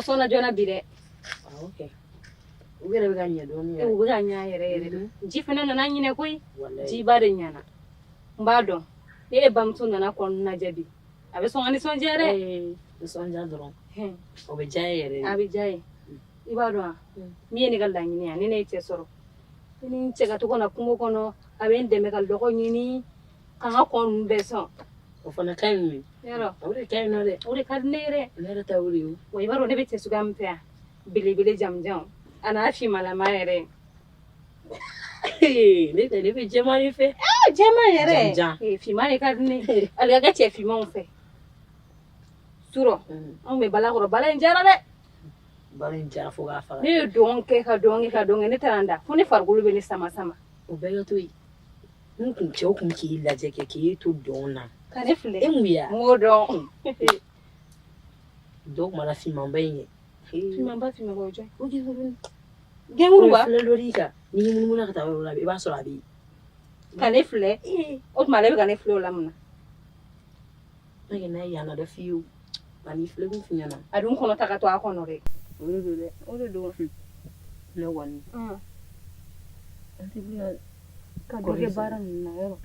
Kɔ sɔnna joona bi dɛ. Awɔ kɛ. U yɛrɛ bɛ ka ɲɛ dɔɔnin yɛrɛ. U bɛ ka ɲɛ yɛrɛ yɛrɛ de. Ji fana nana ɲinɛ koyi. Walayi. Jiba de ɲana. N b'a dɔn ni e bamuso nana kɔnɔna lajɛ bi, a bɛ sɔn ka nisɔndiya dɛ. Ee, nisɔndiya dɔrɔn. O bɛ diya ye yɛrɛ de. A bɛ diya ye. I b'a dɔn wa, min ye ne ka laɲini ye, ni ne ye cɛ sɔrɔ, ni n cɛ ka to ka na kungo kɔnɔ, a bɛ n dɛmɛ ka lɔgɔ ɲini, ka n ka kɔ ninnu bɛɛ sɔn. O fana ka ɲi mɛ. Yɔrɔ. O de ka ɲi nɔ dɛ. O de ka di ne ye dɛ. Ne yɛrɛ ta o de ye. Wa i b'a dɔn ne bɛ cɛ suguya min fɛ yan, belebele jamujan, a n'a finmalama yɛrɛ. Ne tɛ, ne bɛ jɛman de fɛ. Ah, jɛman yɛrɛ. Jamujan. Ee, finman de ka di ne ye. Ale ka kɛ cɛ finmanw fɛ. Surɔ, anw bɛ bala kɔrɔ, bala in diyara dɛ. Bala in diyara fo k'a faga. Ne ye dɔn kɛ ka dɔn kɛ ka dɔn kɛ, ne taara n da fo ne farikolo bɛ ne sama sama. O bɛɛ ka to yen. N kun cɛw kun k'i lajɛ kɛ k'i to dɔn na. Ka ne filɛ. E mun ya? N k'o dɔn. Dɔw kun b'a la finmanba in ye. Finmanba, finmanba o jɔn? O gɛnkurun. Gɛnkurun wa? O ye filɛ dɔ d'i kan. N'i munumunu ka taa yɔrɔ la, i b'a sɔrɔ a bɛ yen. Ka ne filɛ? O tuma ale bɛ ka ne filɛ o la mun na? N'a kɛ n'a ye yan dɔ f'i ye o. Nka n'i filɛ kun f'i ɲɛna. A dun kɔnɔ ta ka to a kɔnɔ dɛ. O de don dɛ. O de don. Ne kɔni. An tɛ bɛna Ka dɔ kɛ baara ninnu na yɔrɔ.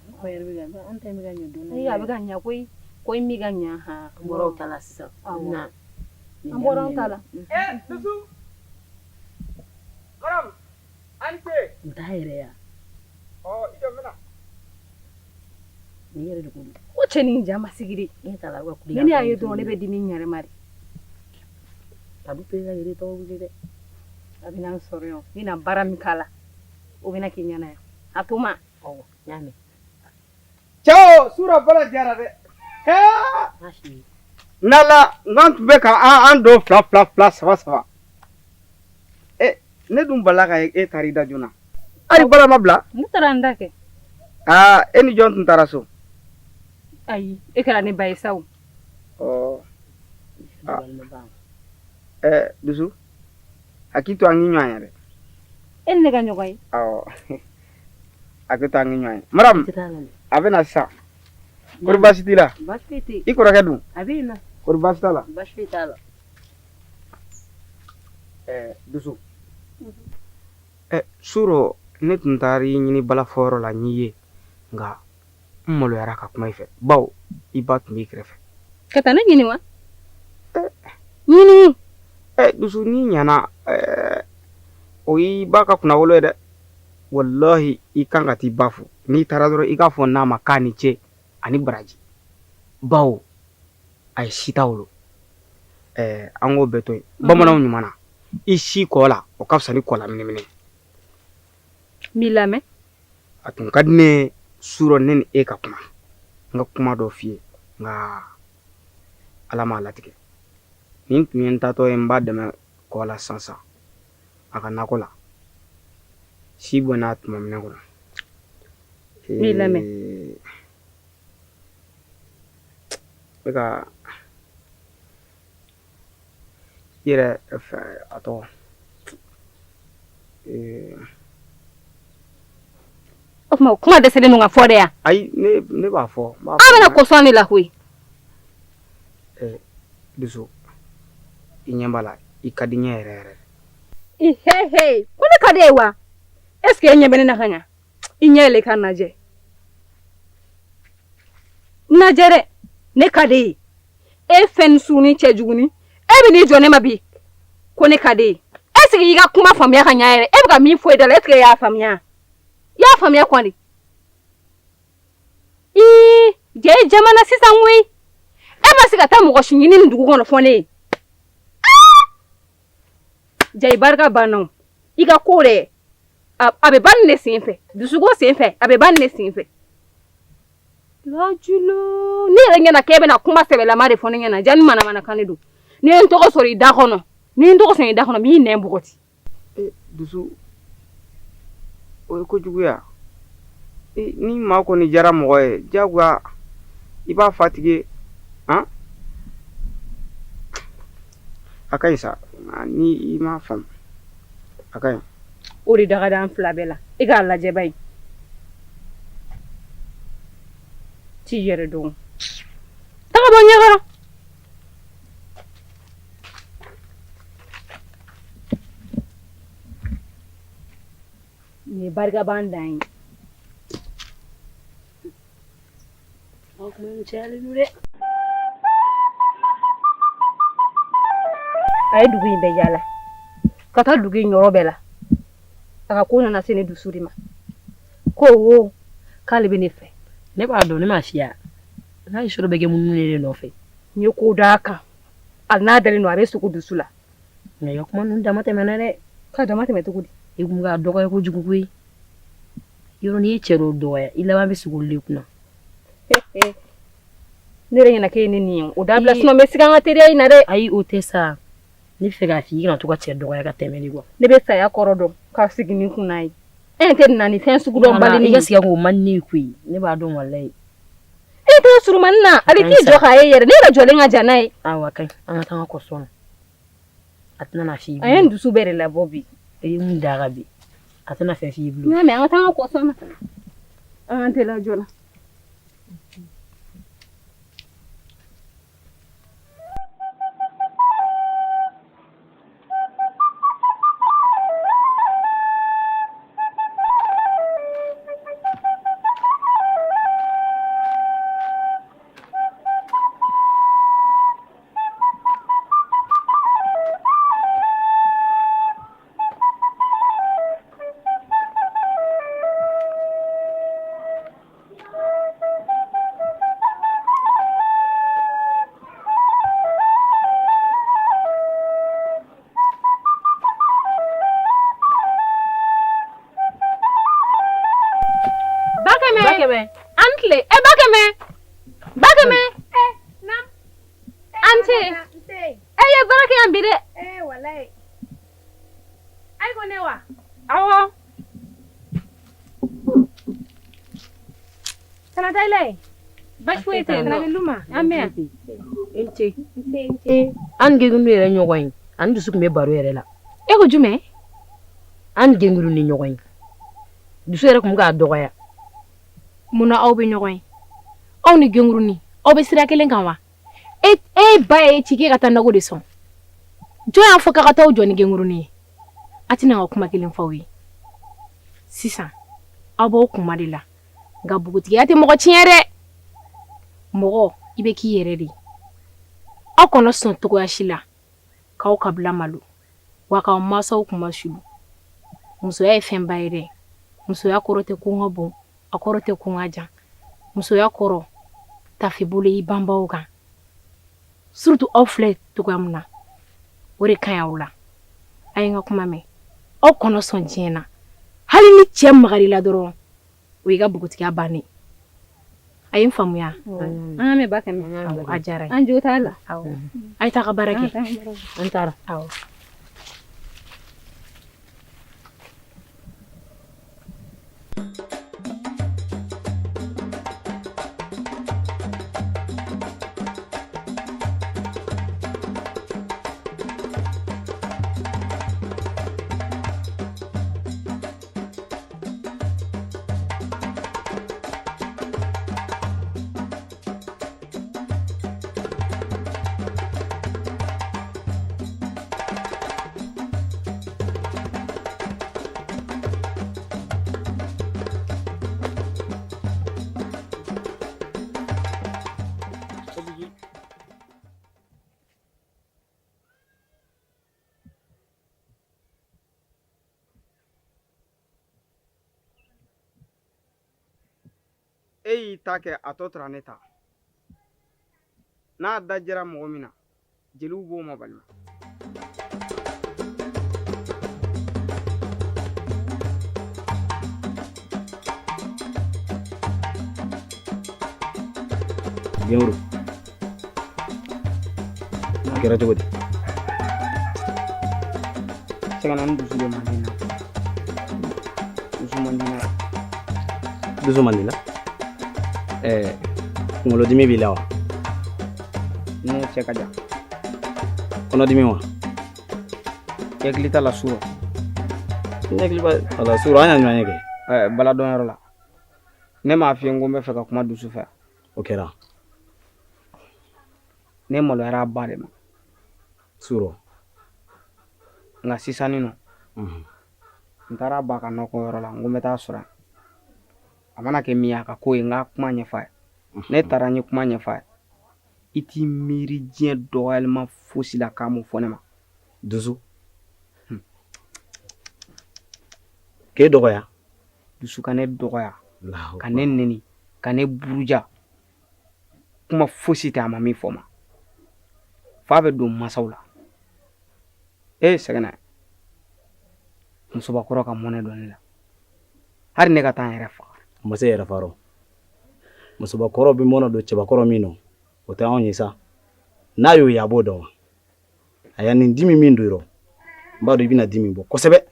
An yɛrɛ bɛ ka, an ta in bɛ ka ɲɛ dɔɔnin. Ee, a bɛ ka ɲɛ koyi. Ko in bɛ ka ɲɛ han. An bɔra o ta la sisan. Awɔ. Na. An bɔra an ta la. Ee, Dusu. Madame, a ni ce. N t'a yɛrɛ ya. Ɔ, i jɔ n bɛ na. Nin yɛrɛ de ko don. Ko cɛnin ja ma sigi de. Ne t'a la, a bɛ ka kule. Ni ne y'a ye dɔrɔn, ne bɛ dimi n yɛrɛ ma de. A bɛ pere ka yɛrɛ tɔgɔ wele dɛ. A bɛ n'an sɔrɔ yan. N bɛna baara min k'a la, o bɛna k'i ɲɛna yan. A to ma. Awɔ, n y'a mɛn. Cɛw, sura bala diyara dɛ. N'Ala, n k'an tun bɛ ka an don fila fila fila saba saba. E, ne dun balila ka e taara i da joona. Hali bala ma bila. Ne taara n da kɛ. Aa, e ni jɔn tun taara so? Ayi, e kɛra ne ba ye sa o. Ɔ. Ɛ, Dusu, hakili to an k'i ɲɔgɔn ye dɛ. E ni ne ka ɲɔgɔn ye? Awɔ. Hakili to an k'i ɲɔgɔn ye. Madame, a bɛ na sisan. Kɔri baasi t'i la? Baasi foyi tɛ yen. I kɔrɔkɛ dun? A bɛ yen nɔ. Kɔri baasi t'a la? Baasi foyi t'a la. Ɛ, Dusu. Ɛ, surɔ ne tun taara i ɲini balafɔyɔrɔ la n y'i ye, nka n maloyara ka kuma i fɛ, bawo i ba tun b'i kɛrɛfɛ. Ka taa ne ɲini wa? Ɲini. Ɛ, Dusu, n'i ɲana, ɛ, o y'i ba ka kunnawolo ye dɛ. Walahi, i kan ka t'i ba fo. N'i taara dɔrɔn, i k'a fɔ n'a ma k'a ni ce ani baraji, bawo a ye sita wolo. Ɛɛ, an k'o bɛɛ to yen. Bamananw ɲuman na, i si kɔ la, o ka fisa ni kɔ la minɛminɛ. N b'i lamɛn. A tun ka di ne ye surɔ ne ni e ka kuma. N ka kuma dɔ f'i ye, nka Ala m'a latigɛ. Nin tun ye n taatɔ ye, n b'a dɛmɛ kɔ la sisan sisan a ka nakɔ la. Si bɔ n'a tuma minɛ kɔnɔ. N b'i lamɛn. N bɛ ka i yɛrɛ fɛ a tɔgɔ. O tuma kuma dɛsɛlen don ka fɔ de yan. Ayi, ne b'a fɔ. An bɛna kɔsɔn de la koyi. Ɛ, Dusu, i ɲɛ b'a la, i ka di n ye yɛrɛ yɛrɛ. I he he, ko ne ka di e ye wa? Est ce que e ɲɛ bɛ ne na ka ɲa? I ɲɛ yɛlɛ i k'a lajɛ. N lajɛ dɛ, ne ka di e ye. E fɛn surunni cɛjuguni, e bɛ n'i jɔ ne ma bi ko ne ka di e ye. Est ce que i ka kuma faamuya ka ɲa yɛrɛ? E bɛ ka min fɔ e da la, est ce que e y'a faamuya? I y'a faamuya kɔni? Ii, jɛ ye jamana sisan koyi. E ma se ka taa mɔgɔ si ɲini nin dugu kɔnɔ fɔ ne ye. Ja i barika banna o. I ka ko dɛ, a bɛ ban nin de sen fɛ. Dusuko sen fɛ, a bɛ ban nin de sen fɛ. Lajilo, ne yɛrɛ ɲɛna k'e bɛna kuma sɛbɛlama de fɔ ne ɲɛna, ja ni manamanakan de don. N'i ye n tɔgɔ sɔrɔ i da kɔnɔ, n'i ye n tɔgɔ sɔrɔ i da kɔnɔ, n b'i nɛn bɔgɔti. E, Dusu, o ye kojugu ye wa? E, ni maa kɔni diyara mɔgɔ ye, diyagoya i b'a f'a tigi ye, han? A ka ɲi sa, ni i m'a faamu, a ka ɲi. O de da ka d'an fila bɛɛ la. E k'a lajɛ ba ye. T'i yɛrɛ dɔn. Taga bɔ ɲɛ kɔrɔ. Nin ye barika ban dan ye. Aw kuma in cayalen don dɛ. A ye dugu in bɛɛ yaala ka taa dugu in yɔrɔ bɛɛ la. A ka ko nana se ne dusu de ma ko wo k'ale bɛ ne fɛ. Ne b'a dɔn, ne m'a f'i ye n'a ye sɔrɔ bɛ kɛ munumunu de nɔfɛ. N ye ko d'a kan, hali n'a dalen don a bɛ sogo dusu la. Nka i ka kuma ninnu dama tɛmɛna dɛ. K'a dama tɛmɛ cogo di? I kun k'a dɔgɔya kojugu koyi. Yɔrɔ n'i ye cɛ dɔw dɔgɔya, i laban bɛ sigi olu de kunna. Ne yɛrɛ ɲɛna k'e ye ne nin ye o dabila, sinon n bɛ siga an ka teriya in na dɛ. Ayi, o tɛ sa. Ne bɛ fɛ k'a f'i ye, i kana to ka cɛ dɔgɔya ka tɛmɛ de quoi. Ne bɛ saya kɔrɔ dɔn ka sigi ni kunna ye. E tɛ na ni fɛn sugu dɔn bali i ka sigi k'o man di ne ye koyi. Ne b'a dɔn walayi. E tɛ surumani na, ale t'i jɔ k'a ye yɛrɛ. Ne yɛrɛ jɔlen ka jan n'a ye. Awa, ka ɲi, an ka taa an ka kɔsɔn na. A tɛna na f'i ye. A ye n dusu bɛɛ de labɔ bi. I ye mun d'a kan bi, a tɛna fɛn f'i ye bilen. N y'a mɛn, an ka taa an ka kɔsɔn na. An k'an teliya joona. Bakɛmɛ. Bakɛmɛ. An tile. E Bakɛmɛ. Bakɛmɛ. An ce. E ye baara kɛ yan bi dɛ. Eh, walayi. Ayi ko ne wa? Awɔ. Tana t'a la yen? Baasi foyi tɛ yen Tana nɔ. bɛ Luma? An bɛ yan. I ni ce. An ni Genguru yɛrɛ ɲɔgɔn ye. Ani dusu tun bɛ baro yɛrɛ la. E ko jumɛn? An ni Genguru ni ɲɔgɔn ye. Dusu yɛrɛ tun bɛ k'a dɔgɔya. Mun na aw bɛ ɲɔgɔn ye? Aw ni Genguruni, aw bɛ sira kelen kan wa? E e ba ye ci k'e ka taa nago de sɔn. Jɔn y'a fɔ k'a ka taa aw jɔ ni Genguruni ye? A tɛna n ka kuma kelen fɔ aw ye. Sisan, aw b'aw kunma de la. Nka npogotigiya tɛ mɔgɔ tiɲɛ dɛ. Mɔgɔ, i bɛ k'i yɛrɛ de ye. Aw kana sɔn cogoya si la k'aw kabila malo, wa k'aw mansaw kunmasuli. Musoya ye fɛnba ye dɛ. Musoya kɔrɔ tɛ ko n ka bon, a kɔrɔ tɛ ko n ka jan. Musoya kɔrɔ tafe bolo i banbaw kan. Surtout aw filɛ cogoya min na, o de ka ɲi aw la. A ye n ka kuma mɛn. Aw kana sɔn diɲɛ na. Hali ni cɛ magar'i la dɔrɔn, o y'i ka npogotigiya bannen. A ye n faamuya? An y'a mɛn Bakɛmɛ. Awɔ, a diyara n ye. An jo t'a la. Awɔ. A ye taa ka baara kɛ. An taara. Awɔ. E y'i ta kɛ, a tɔ tora ne ta. N'a da jɛra mɔgɔ min na, jeliw b'o ma balima. Genguru, a kɛra cogo di? Sɛgɛnna, ni dusu de man di n na, dusu man di n na. Dusu man di la? Ɛɛ, kunkolodimi b'i la wa? N'o cɛ ka jan. Kɔnɔdimi wa? I hakili t'a la surɔ? Ne hakili b'a la surɔ, an y'a ɲɔgɔn ye kɛ. Ɛɛ, baladɔnyɔrɔ la, ne m'a f'i ye n ko n bɛ fɛ ka kuma dusu fɛ? O kɛra. Ne maloyara a ba de ma. Surɔ? Nka sisan nin nɔ, N taara ba ka nakɔ yɔrɔ la, n ko n bɛ taa sɔrɔ yen. A mana kɛ min ye, a ka ko ye, n ka kuma ɲɛf'a ye. Ne taara, n ye kuma ɲɛf'a ye. I t'i miiri diɲɛ dɔgɔyalima fosi la k'a m'o fɔ ne ma. Dusu k'e dɔgɔya? Dusu ka ne dɔgɔya, ka ne neni, ka ne buruja. Kuma fosi tɛ a ma min fɔ ma. F'a bɛ don masaw la. E sɛgɛnna, musobakɔrɔ ka mɔnɛ don ne la, hali ne ka taa n yɛrɛ faga. A ma se yɛrɛ fa rɔ. Musobakɔrɔ bɛ mɔnɛ don cɛbakɔrɔ min nɔ, o tɛ anw ye sa. N'a y'o ye, a b'o dɔn wa? A ya nin dimi min don i rɔ, n b'a dɔn i bɛna dimi bɔ kosɛbɛ.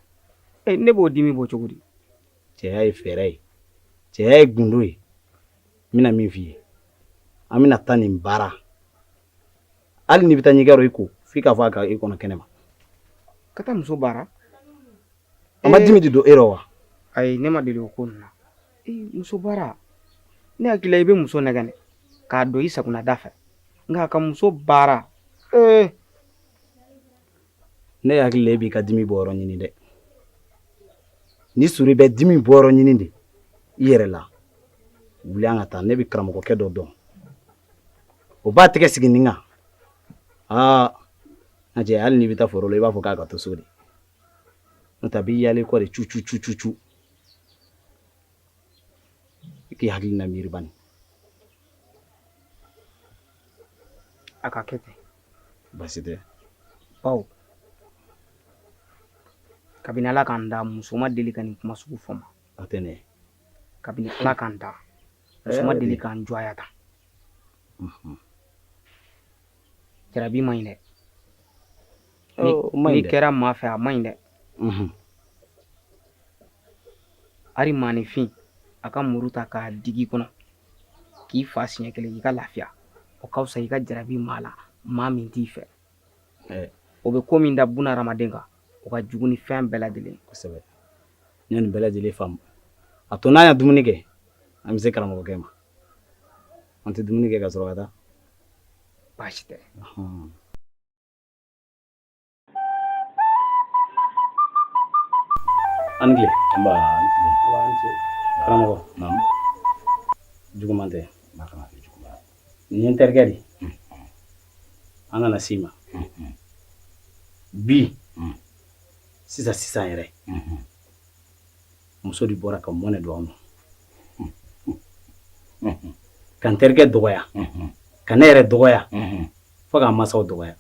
E, ne b'o dimi bɔ cogo di? Cɛya ye fɛɛrɛ ye, cɛya ye gundo ye. N bɛna min f'i ye, an bɛna taa nin baara. Hali n'i bɛ taa ɲɛgɛn rɔ, i ko f'i k'a fɔ a ka i kɔnɔ kɛnɛ ma. Ka taa muso baara? A ma dimi de don e rɔ wa? Ayi, ne ma deli o ko ninnu na. Ee, muso baara, ne hakili la i bɛ muso nɛgɛn de k'a don i sagona da fɛ, nka ka muso baara, ee. Ne hakili la e b'i ka dimi bɔ yɔrɔ ɲini dɛ. Ni suri bɛ dimi bɔ yɔrɔ ɲini de i yɛrɛ la. Wuli, an ka taa. Ne bɛ karamɔgɔkɛ dɔ dɔn, o b'a tɛgɛ sigi nin kan. Aa, n cɛ, hali n'i bɛ taa foro la, i b'a fɔ k'a ka to so de, n'o tɛ a b'i yaala i kɔ de cu cu cu cu cu. I k'i hakili na miiri bani. A ka kɛ ten. Baasi tɛ. Bawo kabini Ala k'an da, muso ma deli ka nin kuma sugu fɔ ma. A tɛ ne. Kabini Ala k'an da, muso ma deli k'an jɔya tan. Jarabi man ɲi dɛ. N'i kɛra maa fɛ, a man ɲi dɛ. Hali maaninfin a ka muru ta k'a digi kɔnɔ k'i fa siɲɛ kelen, i ka lafiya, o ka fisa i ka jarabi maa la, maa min t'i fɛ. O bɛ ko min da buna hadamaden kan, o ka jugu ni fɛn bɛɛ lajɛlen. Kosɛbɛ, n ye nin bɛɛ lajɛlen faamu. A to n'an ye dumuni kɛ, an bɛ se karamɔgɔkɛ ma. An tɛ dumuni kɛ ka sɔrɔ ka taa. Baasi tɛ. An ni tile. Nba, an tile. Karamɔgɔ. Naamu. Juguman tɛ. Nin ye n terikɛ de ye. An nana s'i ma bi sisan sisan yɛrɛ. Muso de bɔra ka mɔnɛ don anw na, ka n terikɛ dɔgɔya, ka ne yɛrɛ dɔgɔya, fo k'an masaw dɔgɔya.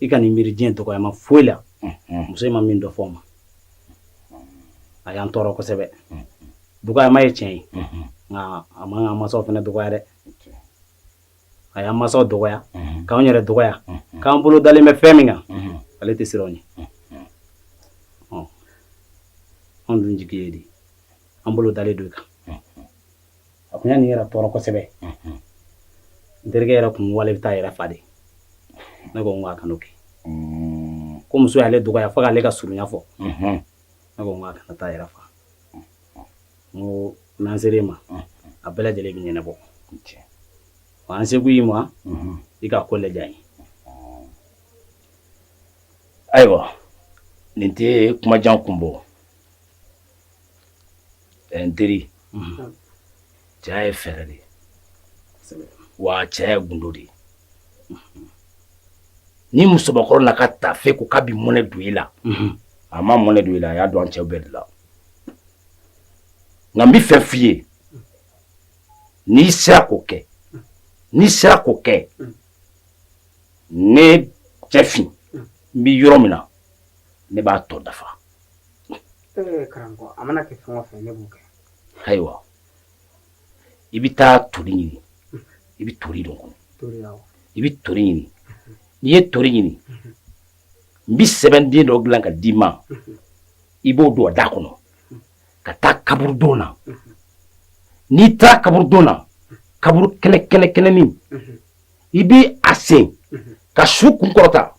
I ka nin miiri diɲɛ dɔgɔyama foyi la, muso in ma min dɔ fɔ ma, a y'an tɔɔrɔ kosɛbɛ. Dɔgɔyama ye tiɲɛ ye, nka a man k'an masaw fana dɔgɔya dɛ. A y'an masaw dɔgɔya, k'anw yɛrɛ dɔgɔya, k'an bolo dalen bɛ fɛn min kan, ale tɛ siran o ɲɛ. Anw dun jigi ye de, an bolo dalen don i kan. A kun y'a nin yɛrɛ tɔɔrɔ kosɛbɛ. N terikɛ yɛrɛ kun wale bɛ taa yɛrɛ fa de. Ne ko n ko a kan'o kɛ, ko muso y'ale dɔgɔya fo k'ale ka surunya fɔ. Ne ko n ko a kana taa yɛrɛ fa. N ko n'an ser'e ma, a bɛɛ lajɛlen bɛ ɲɛnabɔ. Wa an seko y'i ma, i ka ko lajɛ an ye. Ayiwa, nin tɛ kumajan kun bɔ. N teri, cɛya ye fɛɛrɛ de ye, wa cɛya ye gundo de ye. Ni musobakɔrɔ n'a ka tafe ko k'a bɛ mɔnɛ don i la, a ma mɔnɛ don i la, a y'a don an cɛw bɛɛ de la. Nka n bɛ fɛn f'i ye, n'i sera k'o kɛ, n'i sera k'o kɛ, ne cɛfin n bɛ yɔrɔ min na, ne b'a tɔ dafa. Karamɔgɔ, a mana kɛ fɛn o fɛn, ne b'o kɛ. Ayiwa, i bɛ taa tori ɲini, i bɛ tori dɔn kɔnɔ, i bɛ tori ɲini. N'i ye tori ɲini, n bɛ sɛbɛnden dɔ dilan ka d'i ma, i b'o don a da kɔnɔ ka taa kaburudon na. N'i taara kaburudon na, kaburu kɛnɛ kɛnɛ kɛnɛnin, i bɛ a sen ka su kun kɔrɔta.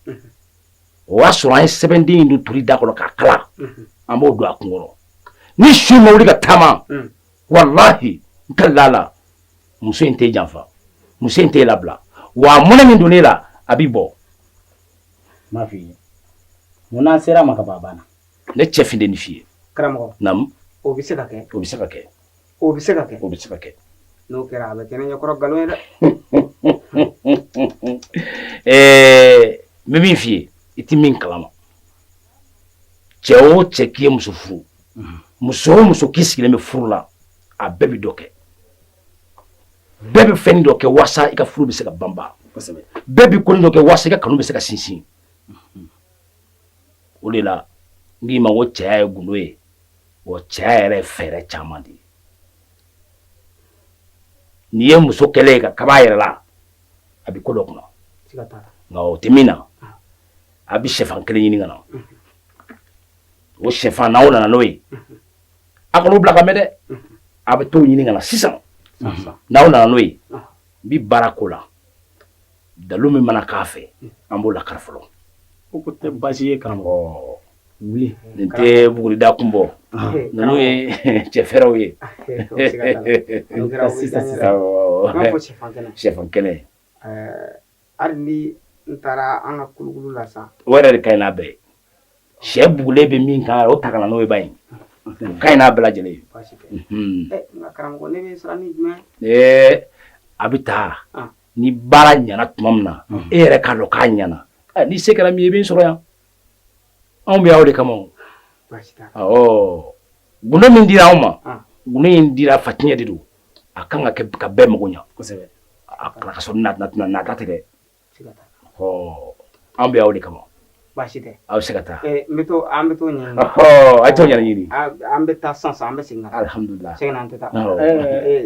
O y'a sɔrɔ an ye sɛbɛnden in don tori da kɔnɔ k'a kala, an b'o don a kun kɔrɔ. Ni su ma wuli ka taama, walahi, n kalila la, muso in t'e janfa, muso in t'e labila, wa mɔnɛ min donn'e la, a b'i bɔ. N b'a f'i ye. Mun n'an sera a ma ka ban, a banna. Ne cɛ fin de nin f'i ye. Karamɔgɔ. Naamu. O bɛ se ka kɛ. O bɛ se ka kɛ. O bɛ se ka kɛ. O bɛ se ka kɛ. N'o kɛra, a bɛ kɛ ne ɲɛkɔrɔ nkalon ye dɛ. Ɛɛ, n bɛ min f'i ye, i tɛ min kalama. Cɛ o cɛ k'i ye muso furu, muso o muso k'i sigilen bɛ furu la, a bɛɛ bɛ dɔ kɛ. Bɛɛ bɛ fɛn dɔ kɛ walasa i ka furu bɛ se ka banban. Bɛɛ bɛ ko dɔ kɛ walasa i ka kanu bɛ se ka sinsin. O de la n k'i ma ko cɛya ye gundo ye, wa cɛya yɛrɛ ye fɛɛrɛ caman de ye. N'i ye muso kɛlen ye ka kaba a yɛrɛ la, a bɛ ko dɔ kunna, nka o tɛ min na. A bɛ sɛfan kelen ɲini ka na. O sɛfan, n'aw nana n'o ye, a kan'o bila ka mɛn dɛ. A bɛ t'o ɲini ka na sisan. N'aw nana n'o ye, n bɛ baara ko la. Dalu min mana k'a fɛ, an b'o lakari fɔlɔ. O ko tɛ baasi ye, karamɔgɔ. Wuli. Nin tɛ bugurida kun bɔ, ninnu ye cɛfɛrɛw ye. Sisan sisan. Sɛfan kɛnɛ. Hali ni n taara an ka kulukulu la sa. O yɛrɛ de ka ɲi n'a bɛɛ ye. Sɛ bugulen bɛ min kan, o ta ka na n'o ye ba in, o ka ɲi n'a bɛɛ lajɛlen ye. Nka karamɔgɔ, ne bɛ siran ni jumɛn? Ee, a bɛ taa ni baara ɲɛna tuma min na, e yɛrɛ k'a dɔn k'a ɲɛna. Ni se kɛra min ye, i bɛ n sɔrɔ yan. Anw bɛ aw de kama o. Awɔ, gundo min dira anw ma, gundo in dira fatiɲɛ de don. A kan ka kɛ ka bɛɛ mago ɲɛ. Kosɛbɛ. A kana ka sɔrɔ nata tɛ dɛ. Ɔ, an bɛ aw de kama. Baasi tɛ. Aw bɛ se ka taa. N bɛ to, an bɛ t'o ɲɛɲini. Ɔhɔ, a ye t'o ɲɛɲini. An bɛ taa sisan sisan, an bɛ segin ka na. Alihamudulila. Segin an tɛ taa.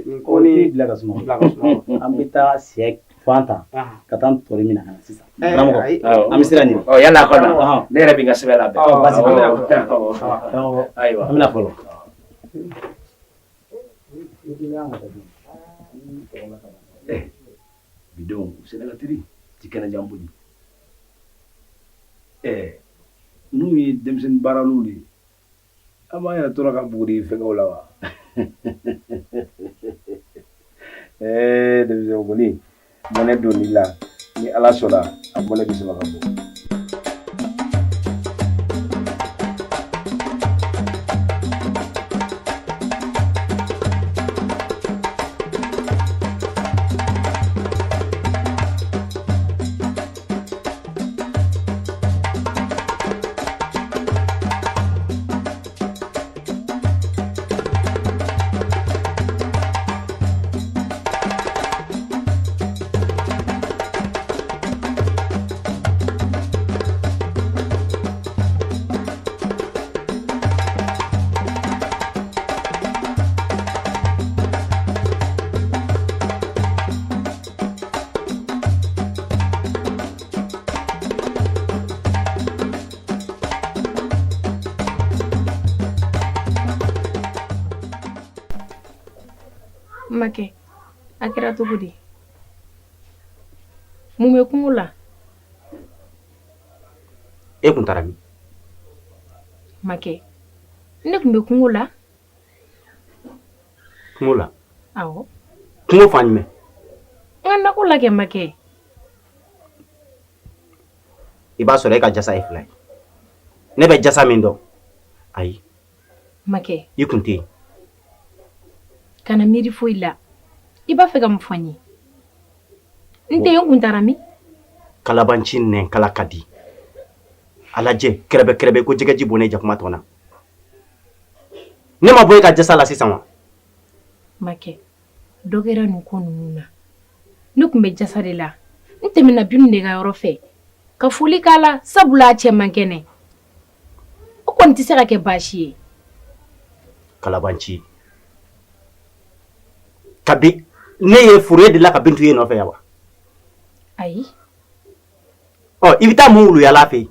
Nin ko ni bila ka suma. Bila ka suma. An bɛ taa sɛ fan ta ka taa tɔri minɛ ka na sisan. Karamɔgɔ, an bɛ sira ɲini. Ɔ, yala a ka na. Ne yɛrɛ bɛ n ka sɛbɛn labɛn. Ɔ, baasi tɛ. Ayiwa. An bɛna fɔlɔ. Bidenw sɛnɛgatiri ti kɛnɛjan boli. Ɛɛ, ninnu ye denmisɛnnin baaraliw de ye. An b'an yɛrɛ tora ka buguri fɛngɛw la wa? Ɛɛ, denmisɛnw kɔni, mɔnɛ donn'i la, ni Ala sɔnna, a mɔnɛ bɛ sɔrɔ ka bɔ. Makɛ, a kɛra cogo di? Mun bɛ kungo la? E kun taara min? Makɛ, ne kun bɛ kungo la. Kungo la? Awɔ. Kungo fan jumɛn? N ka nakɔ la kɛ, Makɛ. I b'a sɔrɔ e ka jasa ye fila ye. Ne bɛ jasa min dɔn, ayi. Makɛ. I kun tɛ yen. Kana miiri foyi la. I b'a fɛ ka mun fɔ n ye? N tɛ yen, n kun taara min? Kalabanci nɛn kala ka di. A lajɛ kɛrɛbɛ kɛrɛbɛ ko jɛgɛji bɔnnen jakuma tɔ na. Ne ma bɔ e ka jasa la sisan wa? Makɛ, dɔ kɛra nin ko ninnu na. Ne kun bɛ jasa de la. N tɛmɛna Binu de ka yɔrɔ fɛ ka foli k'a la, sabula a cɛ man kɛnɛ. O kɔni tɛ se ka kɛ baasi ye. Kalabanci, kabi ne ye furu, e delila ka Bintu ye nɔfɛ yan wa? Ayi. Ɔ, i bɛ taa mun wuluyala fɛ yen?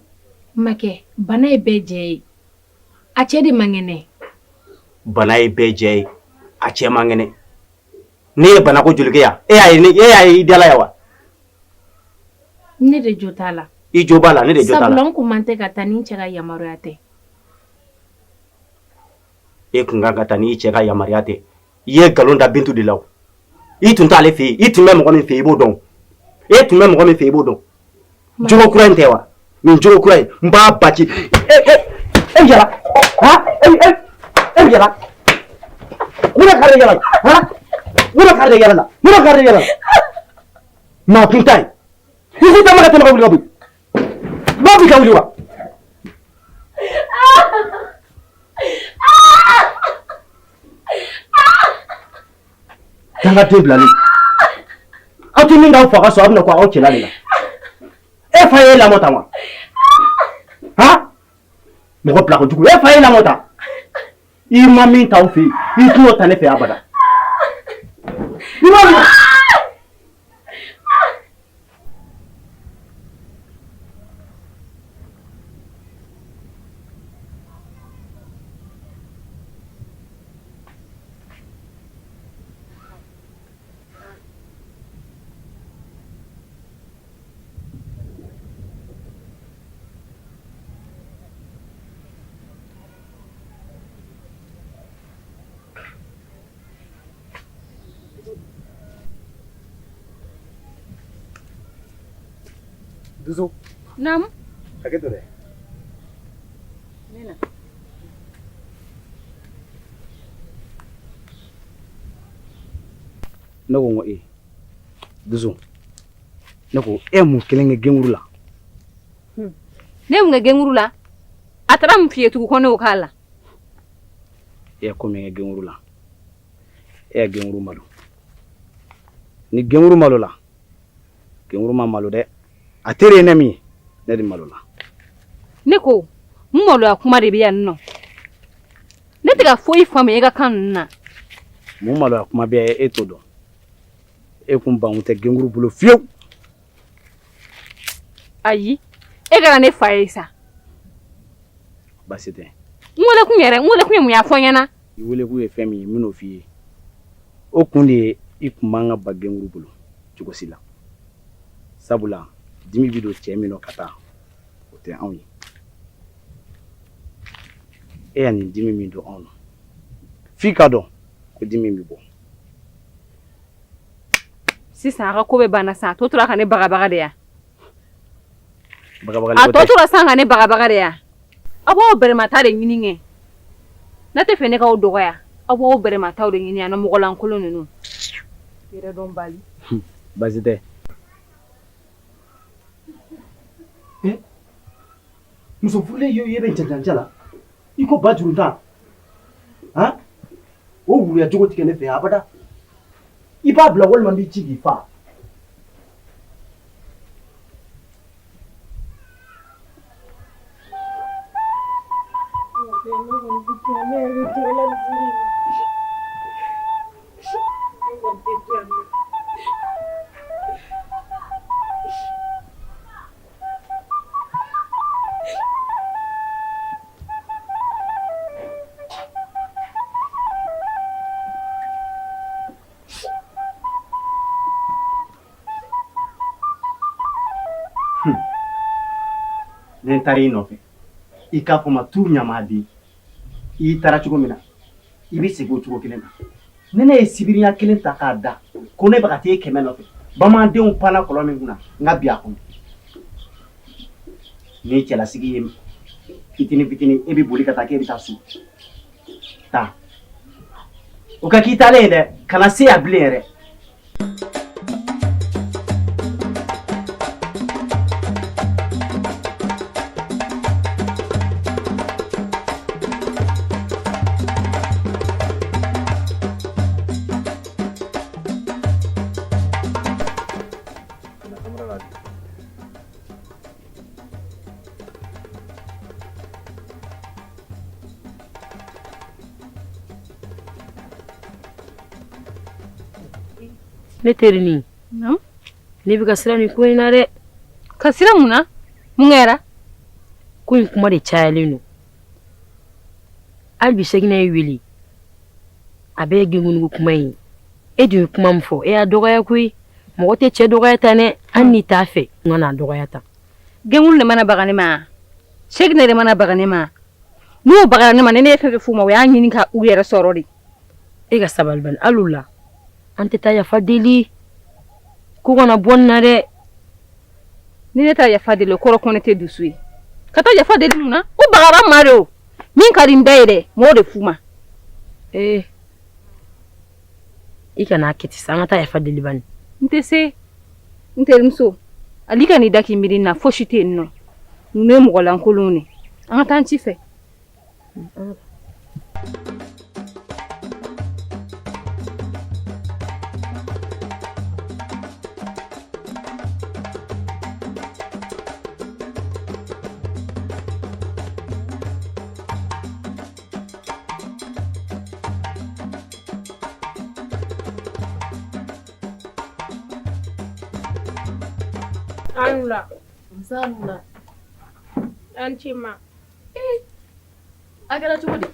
Makɛ, bana ye bɛɛ jɛ ye, a cɛ de man kɛnɛ. Bana ye bɛɛ jɛ ye, a cɛ man kɛnɛ. Ne ye banako joli kɛ yan? E y'a ye, e y'a ye i dala yan wa? Ne de jo t'a la. I jo b'a la, ne de jo t'a la. Sabula n kun man tɛ ka taa ni n cɛ ka yamaruya tɛ. E kun kan ka taa n'i cɛ ka yamaruya tɛ. I ye nkalon da Bintu de la o. I tun t'ale fɛ yen. I tun bɛ mɔgɔ min fɛ yen, i b'o dɔn. E tun bɛ mɔgɔ min fɛ yen, i b'o dɔn. Jogo kura in tɛ wa? Nin cogo kura in n b'a ba ci. E e e bɛ yala han, e e e bɛ yala, ne bɛ kari de yala han, ne bɛ kari de yala la, ne bɛ kari de yala la. Maa kun ta ye i ko taama ka tɛmɛ ka wuli ka bɔ yen, ba b'i ka wuli wa. Dangaden bilalen aw tɛ min k'aw fa ka so, aw bɛna ko aw cɛla de la. E fa ye lamɔ tan wa? Han, mɔgɔ bila kojugu. E fa ye lamɔ tan, i ma min t'aw fɛ yen, i t'o ta ne fɛ abada. I ma min. Dusu. Naamu. Hakɛ to dɛ. Ne na. Ne ko n ko e dusu, ne ko e mun kelen kɛ genkuru la? Ne mun kɛ genkuru la? A taara mun f'i ye tugun ko ne y'o k'a la? E ye ko min kɛ genkuru la, e ye genkuru malo. Ni genkuru malo la, genkuru ma malo dɛ. A teri ye ne min ye, ne de malo la. Ne ko mun maloya kuma de bɛ yan nɔ? Ne tɛ ka foyi faamuya e ka kan ninnu na. Mun maloya kuma bɛ yan, e t'o dɔn. E kun ban tɛ genkuru bolo fiyewu. Ayi, e kɛra ne fa ye sa. Baasi tɛ. N wele kun yɛrɛ, n wele kun ye mun ye, a fɔ n ɲɛna. I wele kun ye fɛn min ye, n bɛn'o f'i ye. O kun de ye i kun man ka ban genkuru bolo cogo si la. Sabula dimi bɛ don cɛ min nɔ ka taa, o tɛ anw ye. E ya nin dimi min don anw na, f'i k'a dɔn ko dimi bɛ bɔ. Sisan a ka ko bɛɛ banna sisan, a tɔ tora ka ne bagabaga de ya. Bagabagali A ko tɔ tɛ. tora sisan ka ne bagabaga de ya. Aw b'aw bɛrɛmata de ɲini kɛ. Ne tɛ fɛ ne k'aw dɔgɔya. Aw b'aw bɛrɛmataw de ɲini yan nɔ, mɔgɔlankolon ninnu. Yɛrɛdɔnbali. Baasi tɛ. Muso furulen ye bɛ cɛncɛn la i ko ba juruntan han, o wuya cogo tigɛ ne fɛ abada. I b'a bila walima n b'i ci k'i faa. Ne taara i nɔfɛ, i k'a fɔ ma tu ɲamaden. I taara cogo min na, i bɛ segin o cogo kelen na. Ni ne ye sibiriya kelen ta k'a da ko ne bɛ ka t'e kɛmɛ nɔfɛ, bamanandenw panna kɔlɔn min kunna, n ka bi a kɔnɔ. Ni cɛlasigi ye fitinin fitinin, e bɛ boli ka taa k'e bɛ taa so. Taa, o ka k'i taalen ye dɛ, kana se yan bilen yɛrɛ. Ne terinin, ne bɛ ka siran nin ko in na dɛ. Ka siran mun na? Mun kɛra? Ko in kuma de cayalen don. Hali bi Sɛkinɛ ye wele, a bɛɛ ye genkuruko kuma in ye. E dun ye kuma min fɔ, e y'a dɔgɔya koyi. Mɔgɔ tɛ cɛ dɔgɔya tan dɛ, hali n'i t'a fɛ, n kana dɔgɔya tan. Genkuru de mana baga ne ma, Sɛkinɛ de mana baga ne ma. N'u bagara ne ma, ni ne ye fɛn fɛn f'u ma, u y'a ɲini ka u yɛrɛ sɔrɔ de. E ka sabali bani, hali o la an tɛ taa yafa deli ko kana bɔ nin na dɛ. Ni ne taa yafa deli, o kɔrɔ ko ne tɛ dusu ye. Ka taa yafa deli mun na? O bagara ma de o. Min ka di n bɛɛ ye dɛ, n b'o de f'u ma. Ee, i kana a kɛ ten sa, an ka taa yafa deli bani. N tɛ se. N terimuso, hali kan'i da k'i miiri n na, fosi tɛ yen nɔ. Ninnu ye mɔgɔ lankolonw de. An ka taa n ci fɛ. An wula. Nse a ni wula. An ce ma. A kɛra cogo di?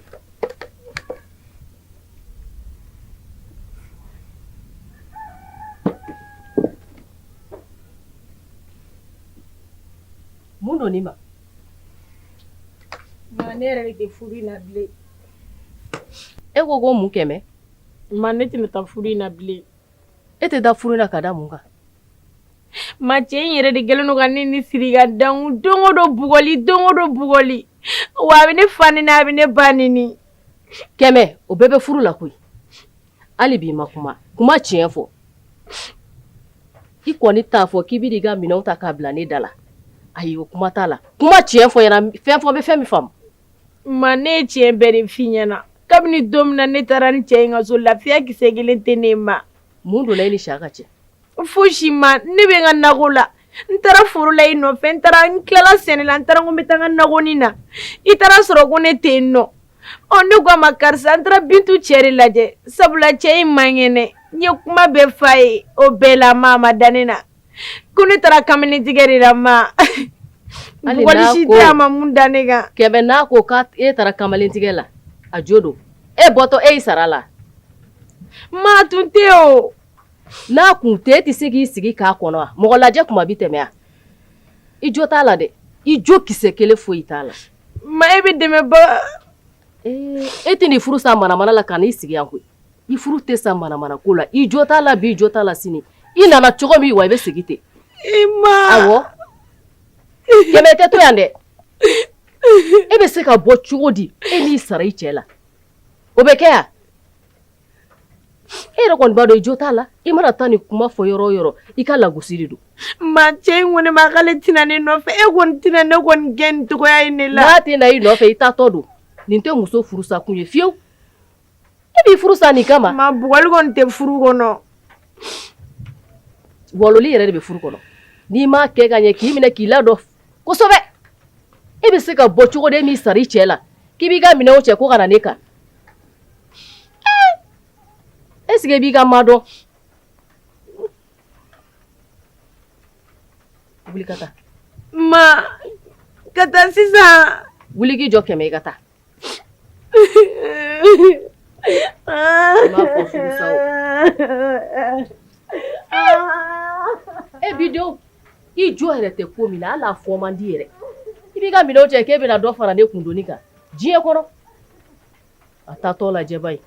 Mun don nin ma? Ma ne yɛrɛ de tɛ furu in na bilen. E ko ko mun kɛmɛ? Ma ne tɛna taa furu in na bilen. E tɛ taa furu in na ka da mun kan? Ma cɛ in yɛrɛ de kɛlen don ka ne ni siri ka dangu don o don bugɔli don o don bugɔli wa a bɛ ne fa neni a bɛ ne ba neni. Kɛmɛ o bɛɛ bɛ furu la koyi. Hali bi i ma kuma kuma tiɲɛ fɔ. I kɔni t'a fɔ k'i bɛ i ka minɛnw ta k'a bila ne da la. Ayi o kuma t'a la. Kuma tiɲɛ fɔ n ɲɛna fɛn fɔ n bɛ fɛn min faamu. Ma ne ye tiɲɛ bɛɛ de f'i ɲɛna kabini don min na ne taara ni cɛ in ka so lafiya kisɛ kelen tɛ ne ma. Mun donna e ni Siyaka cɛ? Fosi ma ne bɛ n ka nakɔ la n taara foro la i nɔfɛ n taara n tilala sɛnɛ la n taara ko n bɛ taa n ka nakɔnin na i taara sɔrɔ ko ne tɛ yen nɔ ɔ ne ko a ma karisa n taara Bintu cɛ de lajɛ sabula cɛ in man kɛnɛ n ye kuma bɛɛ f'a ye o bɛɛ la ma a ma da ne na ko ne taara kamalentigɛ de la ma bugɔli si tɛ a ma mun da ne kan. Kɛmɛ n'a ko k'e taara kamalentigɛ la a jo don e bɔtɔ e y'i sara la. Ma tun tɛ o. N'a kun tɛ e tɛ se k'i sigi k'a kɔnɔ wa mɔgɔ lajɛ kuma bɛ tɛmɛ wa i jo t'a la dɛ i jo kisɛ kelen foyi t'a la. Ma e bɛ dɛmɛba. E tɛ nin furu sa manamana la ka n'i sigi yan koyi i furu tɛ sa manamana ko la i jo t'a la bi i jo t'a la sini i nana cogo min wa i bɛ segin ten. I ma. Awɔ kɛmɛ tɛ to yan dɛ e bɛ se ka bɔ cogo di e m'i sara i cɛ la o bɛ kɛ yan. E yɛrɛ kɔni b'a dɔn i jo t'a la i mana taa nin kuma fɔ yɔrɔ o yɔrɔ i ka lagosi de don ma cɛ in ko ne ma k'ale tɛna ne nɔfɛ e kɔni tɛna ne kɔni gɛn nin cogoya in de la n'a tɛna i nɔfɛ i taatɔ don nin tɛ muso furusa kun ye fiyewu e b'i furu sa nin kama ma bugɔli kɔni tɛ furu kɔnɔ waloli yɛrɛ de bɛ furu kɔnɔ n'i m'a kɛ ka ɲɛ k'i minɛ k'i ladon kosɛbɛ e bɛ se ka bɔ cogo di e m'i sara i cɛ la k'i b'i ka minɛnw cɛ ko ka na ne kan est-ce que i b'i ka ma dɔn wuli ka taa ma ka taa sisan wuli k'i jɔ kɛmɛ i ka taa n m'a fɔ furusa o e bi denw i jo yɛrɛ tɛ ko min na hali a fɔ man di yɛrɛ i b'i ka minɛnw cɛ k'e bɛna dɔ fara ne kundoni kan diɲɛ kɔnɔ a taatɔ lajɛ ba ye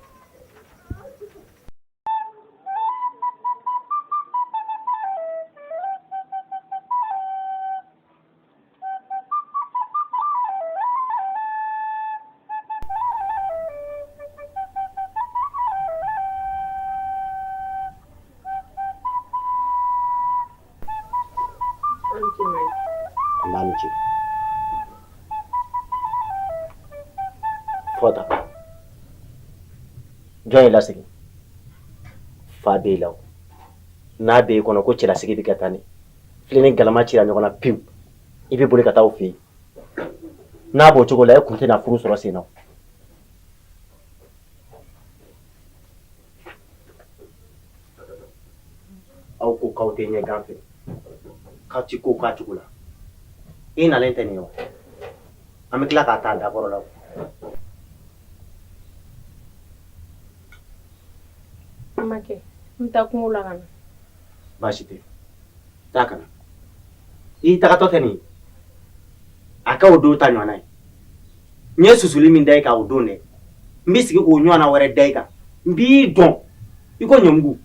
An b'a ni ce. Fɔta. Jɔn y'i lasigi? Fa b'e la o. N'a b'e kɔnɔ ko cɛlasigi bɛ kɛ tan de. Filen ni galama cira ɲɔgɔn na pewu. I bɛ boli ka taa o fɛ yen. N'a b'o cogo la e kun tɛna furu sɔrɔ sen na. Aw ko k'aw tɛ ɲɛ gan fɛ k'aw ti ko k'a cogo la i nalen tɛ nin ye wa an bɛ tila k'a ta a dakɔrɔ la Makɛ n bɛ taa kungo la ka na. Baasi tɛ taa ka na i tagatɔ tɛ nin ye a kɛ o don ta ɲɔgɔnna ye n ye susuli min da i kan o don dɛ n bɛ sigi k'o ɲɔgɔnna wɛrɛ da i kan n b'i dɔn i ko ɲɔmugu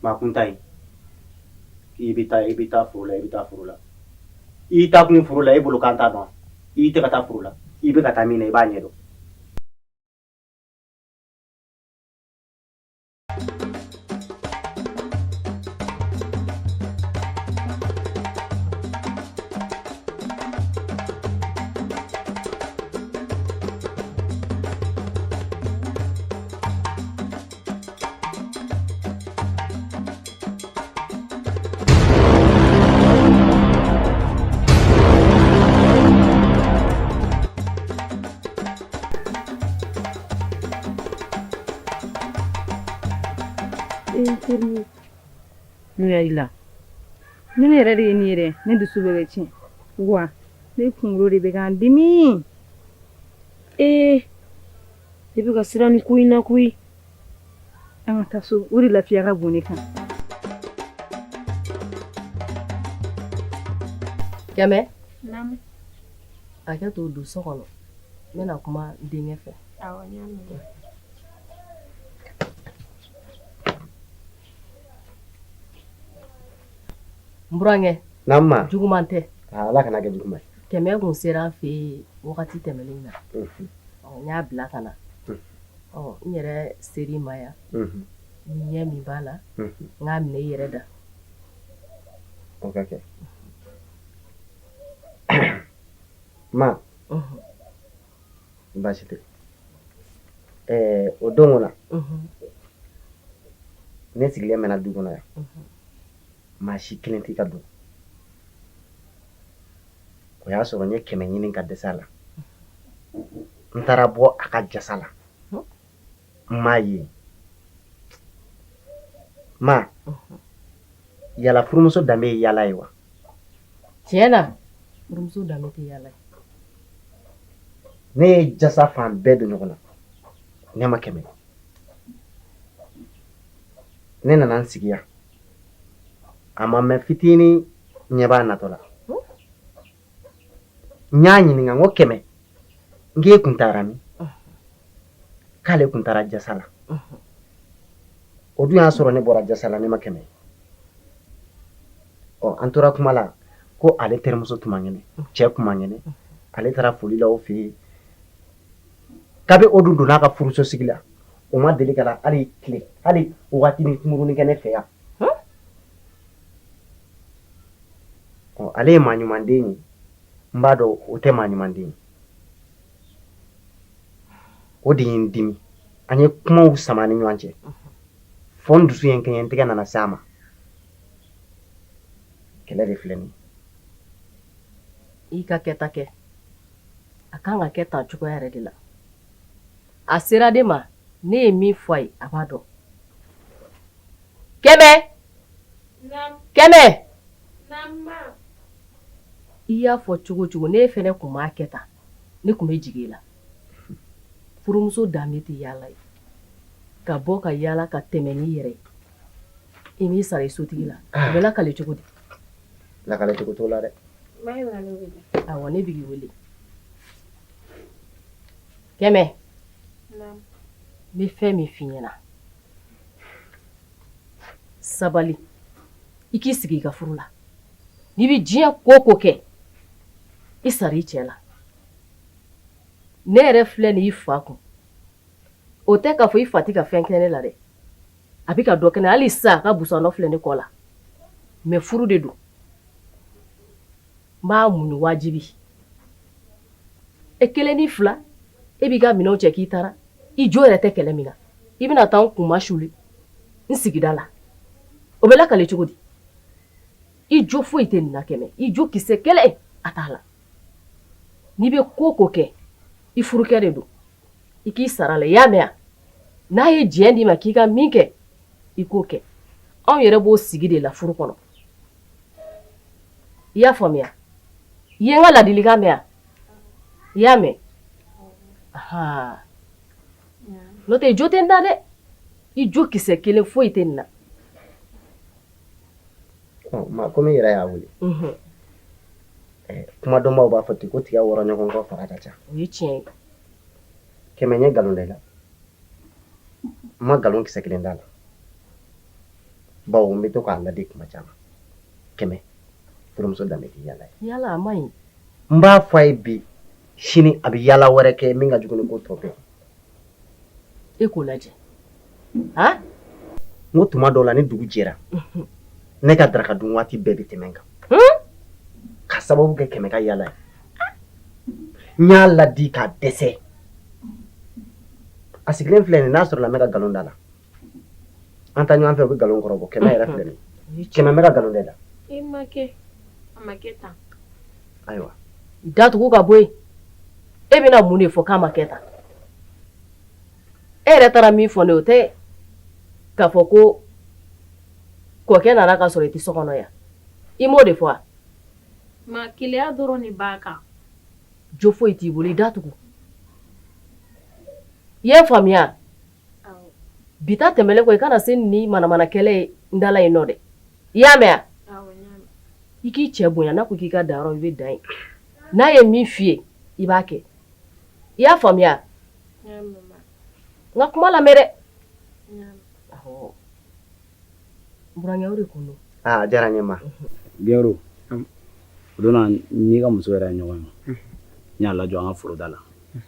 maa kuntan ye k'i I bɛ taa i bɛ taa foro la i bɛ taa foro la i taa kun foro la e bolo k'an t'a dɔn i tɛ ka taa foro la i bɛ ka taa min na i b'a ɲɛdɔn. Mun y'i la? Ni ne yɛrɛ de ye nin ye dɛ, ne dusu bɛɛ bɛ tiɲɛ. Wa ne kunkolo de bɛ ka n dimi. Ee ne bɛ ka siran nin ko in na koyi. An ka taa so, o de lafiya ka bon ne kan. Kɛmɛ. Naamu. Hakɛ to don so kɔnɔ. N bɛna kuma n denkɛ fɛ. Awɔ, n y'a mɛn. N burankɛ. Naamu ma. Juguman tɛ. Ala kana kɛ juguman ye. Kɛmɛ kun sera an fɛ yen wagati tɛmɛnen na. Ɔ n y'a bila ka na. Ɔ n yɛrɛ ser'i ma yan. Ni ɲɛ min b'a la, n k'a minɛ i yɛrɛ da. O ka kɛ. Ma. Baasi tɛ. Ɛɛ o don na. Ne sigilen mɛnna du kɔnɔ yan. Maa si kelen t'i ka don. O y'a sɔrɔ n ye kɛmɛ ɲini ka dɛsɛ a la. N taara bɔ a ka jasa la. N m'a ye. Ma, yala furumuso danbe ye yaala ye wa? Tiɲɛ na, furumuso danbe tɛ yaala ye. Ne ye jasa fan bɛɛ don ɲɔgɔn na. Ne ma kɛmɛ. Ne nana n sigi yan. A ma mɛn fitinin ɲɛ b'a natɔ la. N y'a ɲininka n ko kɛmɛ n k'e kun taara min? K'ale kun taara jasa la. O dun y'a sɔrɔ ne bɔra jasa la ne ma kɛmɛ. Ɔ an tora kuma la ko ale terimuso tun man kɛnɛ cɛ tun man kɛnɛ ale taara foli la o fɛ yen kabi o dun donna a ka furuso sigi la o ma deli ka na hali tile hali waatinin kunkurunin kɛ ne fɛ yan. Ɔ ale ye maa ɲumanden ye n b'a dɔn o tɛ maa ɲumanden ye. O de ye n dimi an ye kumaw sama ni ɲɔgɔn cɛ fo n dusu ye n kɛɲɛ n tɛgɛ nana se a ma kɛlɛ de filɛ nin ye. I ka kɛta kɛ a kan ka kɛ tan cogoya yɛrɛ de la a sera ne ma ne ye min fɔ a ye a b'a dɔn. Kɛmɛ. Kɛmɛ. I y'a fɔ cogo cogo ne fɛnɛ kun b'a kɛ tan ne kun bɛ jigin i la. Furumuso danbe tɛ yaala ye ka bɔ ka yaala ka tɛmɛ n'i yɛrɛ ye i m'i sara i sotigi la o bɛ lakale cogo di? Lakale cogo t'o la dɛ. Awɔ ne b'i wele. Kɛmɛ. N bɛ fɛn min f'i ɲɛna sabali i k'i sigi i ka furu la n'i bɛ diɲɛ ko o ko kɛ i sara i cɛ la ne yɛrɛ filɛ nin i fa kun o tɛ k'a fɔ i fa tɛ ka fɛn kɛ ne la dɛ a bɛ ka dɔ kɛ ne hali sisan a ka busan dɔ filɛ ne kɔ la mais furu de don n b'a muɲu wajibi e kelen ni fila e b'i ka minɛnw cɛ k'i taara i jo yɛrɛ tɛ kɛlɛ min na i bɛna taa n kunmasuli n sigida la o bɛ lakale cogo di i jo foyi tɛ nin na kɛmɛ i jo kisɛ kelen a t'a la n'i bɛ ko o ko kɛ i furukɛ de don i k'i sara la i y'a mɛn wa n'a ye diɲɛ d'i ma k'i ka min kɛ i k'o kɛ anw yɛrɛ b'o sigi de la furu kɔnɔ i y'a faamuya i ye n ka ladilikan mɛn wa i y'a mɛn n'o tɛ i jo tɛ n na dɛ i jo kisɛ kelen foyi tɛ nin na. Ma komi i yɛrɛ y'a wele kuma dɔnbaw b'a fɔ ten ko tiga wɔrɔ ɲɔgɔn kɔ fara ka ca. O ye tiɲɛ ye. Kɛmɛ n ye nkalon da i la n ma nkalon kisɛ kelen d'a la bawo n bɛ to k'a ladi kuma caman. Kɛmɛ, furumuso danbe tɛ yala ye. Yala a man ɲi. N b'a fɔ a ye bi, sini a bɛ yala wɛrɛ kɛ min ka jugu ni ko tɔ bɛɛ. E k'o lajɛ. Han? N ko tuma dɔw la ni dugu jɛra, ne ka daraka dun waati bɛɛ bɛ tɛmɛ n kan. Ka sababu kɛ Kɛmɛ ka yala ye. N y'a ladi k'a dɛsɛ. A sigilen filɛ nin, n'a sɔrɔla n bɛ ka nkalon da la. An taa ɲɔgɔn fɛ, u bɛ nkalon kɔrɔbɔ. Kɛmɛ yɛrɛ filɛ nin ye. Kɛmɛ bɛ ka nkalon da la. E ma kɛ, a ma kɛ tan. Ayiwa. Datugu ka bɔ yen. E bɛna mun de fɔ k'a ma kɛ tan? E yɛrɛ taara min fɔ ne ye, o tɛ k'a fɔ ko kɔkɛ nana ka sɔrɔ i tɛ so kɔnɔ yan. I m'o de fɔ wa? Ma keleya dɔrɔn de b'a kan. Jo foyi t'i bolo, i datugu. I ye n faamuya? Bi ta tɛmɛlen kɔ, i kana se ni manamana kɛlɛ ye n da la yen nɔ dɛ. I y'a mɛn wa? I k'i cɛ bonya, n'a ko k'i ka dan yɔrɔ, i bɛ dan yen. N'a ye min f'i ye, i b'a kɛ. I y'a faamuya? N ka kuma lamɛn dɛ. Awɔ. N burankɛ, o de kun don. Aa, a diyara n ye ma. Gɛro, o don na n n'i ka muso yɛrɛ ye ɲɔgɔn ye. N y'a lajɔ an ka foroda la. N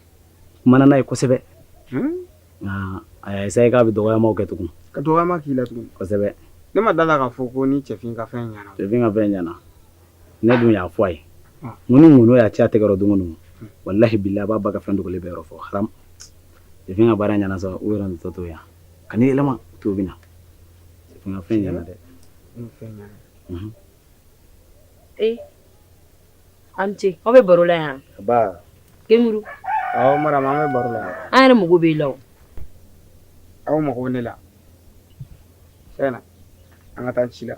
kumana n'a ye kosɛbɛ. Nka a y'a essayer k'a bɛ dɔgɔyamaw kɛ tugun. Ka dɔgɔyama k'i la tugun. Kosɛbɛ. Ne ma da la k'a fɔ ko ni cɛfin ka fɛn ɲɛna. Cɛfin ka fɛn ɲɛna. Ne dun y'a fɔ a ye. N ko ni ŋɔnɔ y'a ci a tɛgɛ rɔ don o don, walahi bilahi a b'a ba ka fɛn dogolen bɛɛ yɔrɔ fɔ haram. Cɛfin ka baara ɲɛna sa, u yɛrɛ tɔ to yan. Ka n'i yɛlɛma, to bɛ na. Cɛfin ka fɛn ɲɛna dɛ. Fɛn ɲɛna. Ee, aw ni ce, aw bɛ baro la yan. Ba. Kemuru. Awɔ Mariam, an bɛ baro la yan. An yɛrɛ mago b'e la o. Aw mago bɛ ne la. Sɛna, an ka taa ci la.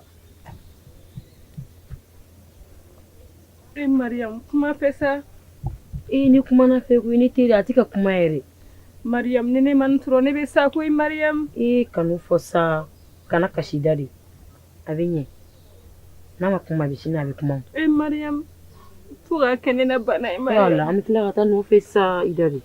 E Mariam, kuma fɛ sa. E ni kumana fɛ koyi, ne teri a tɛ ka kuma yɛrɛ. Mariam, ni ne ma nin sɔrɔ ne bɛ sa koyi Mariam. E kanu fɔ sa, kana kasi da de. A bɛ ɲɛ. N'a ma kuma bi, sini a bɛ kuma. E Mariam, fo ka kɛ ne na bana ye Mariam. Yala an bɛ tila ka taa nɔfɛ sa i da de.